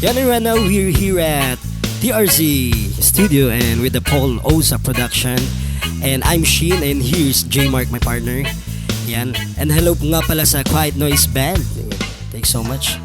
Yan, and right now we're here at TRZ Studio and with the Paul Oza production. And I'm Sheen and here's J Mark, my partner. Yan. And hello po nga pala sa Quiet Noise Band. Thanks so much.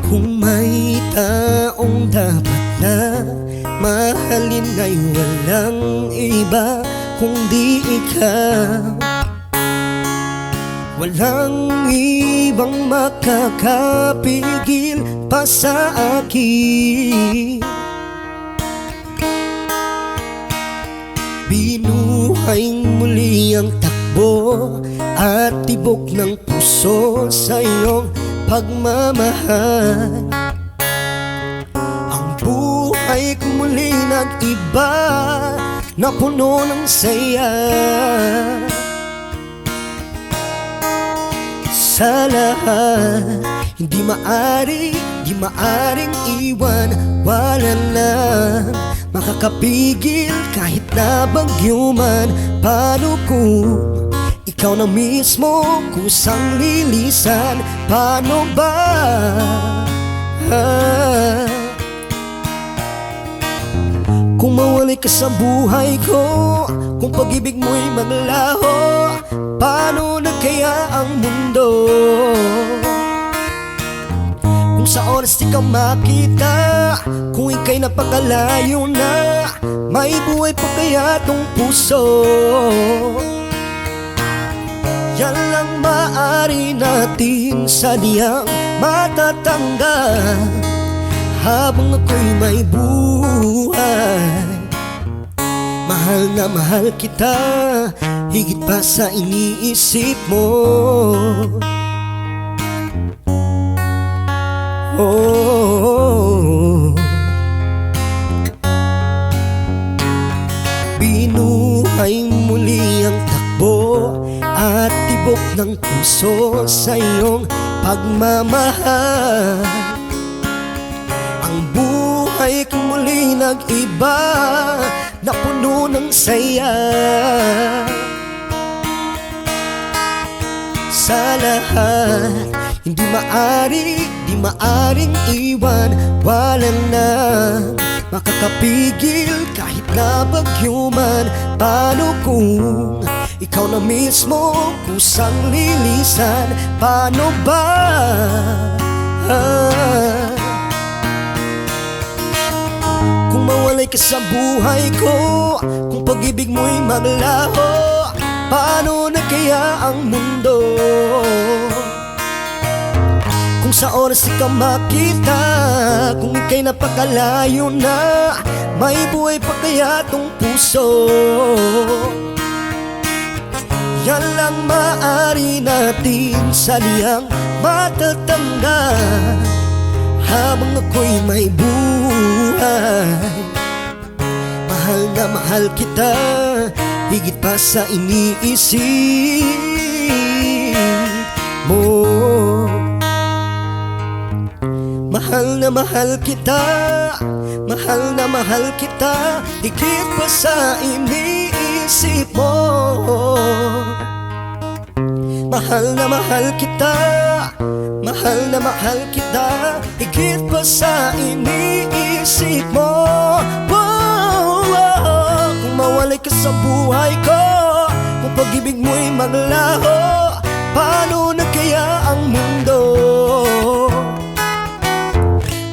Kung may taong dapat na mahalin ay walang iba kundi ikaw. Walang ibang makakapigil pa sa akin. Binuhay muli ang takbo at tibok ng puso sa iyong pagmamahal. Ang buhay ko muli nag-iba, napuno ng saya. Sa lahat, hindi maari, di maaring iwan. Wala na makakapigil kahit na bagyo man. Paano kung ikaw na mismo kusang lilisan? Paano ba? Kung mawalay ka sa buhay ko, kung pag-ibig mo'y maglaho, paano na kaya ang mundo? Kung sa oras di ka makita, kung ika'y napakalayo na, may buhay pa kaya tong puso? Yan lang maaari natin sadyang matatanggap habang ako'y may buhay. Mahal na mahal kita, higit pa sa iniisip mo. Oh. Binuhay muli ang takbo at tibok ng puso sa iyong pagmamahal. Ang buhay ko muli nag-iba, napuno ng saya. Sa lahat, hindi maari, di maaring iwan. Wala na makakapigil kahit na bagyo man. Paano kung ikaw na mismo kusang lilisan? Paano ba? Kung mawalay ka sa buhay ko, kung pag-ibig mo'y maglaho, paano na kaya ang mundo? Kung sa oras di ka makita, kung ika'y napakalayo na, may buhay pa kaya tong puso? Yan lang maaari natin sadyang matatanggap habang ako'y may buhay. Mahal na mahal kita, higit pa sa iniisip mo. Mahal na mahal kita, mahal na mahal kita, higit pa sa iniisip mo. Mahal na mahal kita, mahal na mahal kita, higit pa sa iniisip mo. Oh, oh. Kung mawalay ka sa buhay ko, kung pag-ibig mo'y maglaho, paano na kaya ang mundo?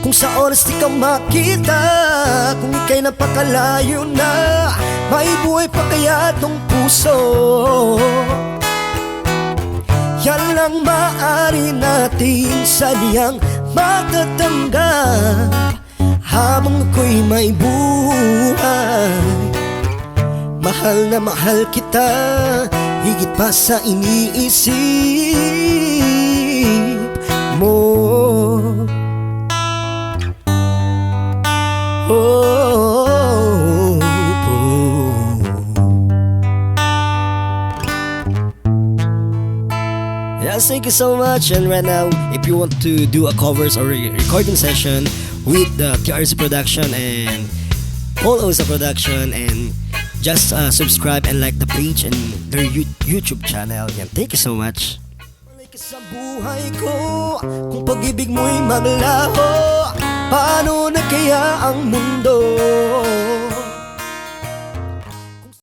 Kung sa oras di ka makita, kung ika'y napakalayo na, may buhay pa kaya tong puso? Yan lang maaari natin sadyang matatanggap habang ako'y may buhay. Mahal na mahal kita, higit pa sa iniisip mo. Oh, oh. Yes, thank you so much. And right now, if you want to do a covers or recording session with the TRC Production and Paul Osa Production, and just subscribe and like the page and their YouTube channel. Yan, thank you so much. Balik sa buhay ko, kung pag-ibig mo'y maglaho, paano na kaya ang mundo?